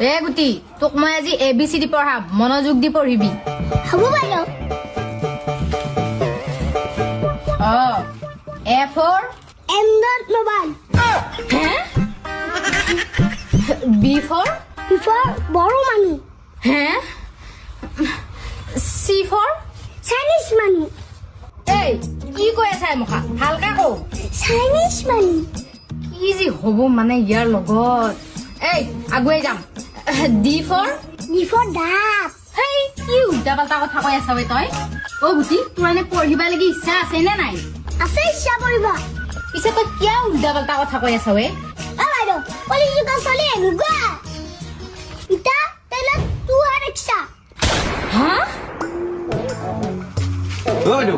এ গুটি, তোক মই আজি এ বি চি ডি পঢ়াম, মনোযোগ দি পঢ়িবি। হ'ব বাইদেউ। অ, এ ফৰ এণ্ড্ৰইড মোবাইল। হে? B for? বি ফৰ বড়ো মানুহ। হে? C for? চাইনিজ মানুহ। এই, কি কৈ আছা এমখা? ভালকে কও। চাইনিজ মানুহ। কি যি হ'ব মানে ইয়াৰ লগত। এই, আগুৱাই যাম। D for? ডি ফৰ ডাব। হেই, কি উল্টা পাল্টা কথা কৈ আছা বে তই? অ গুটি, তোৰ এনে পঢ়িবা লাগি ইচ্ছা আছে নে নাই? আছে ইচ্ছা কৰিব। পিছে তই কিয় উল্টা পাল্টা কথা কৈ আছা ৱে? অ বাইদেউ, কলিযুগৰ ছোৱালী এনেকুৱা। ইটা তেলত তোহাৰ ইচ্ছা। হা? অ বাইদেউ।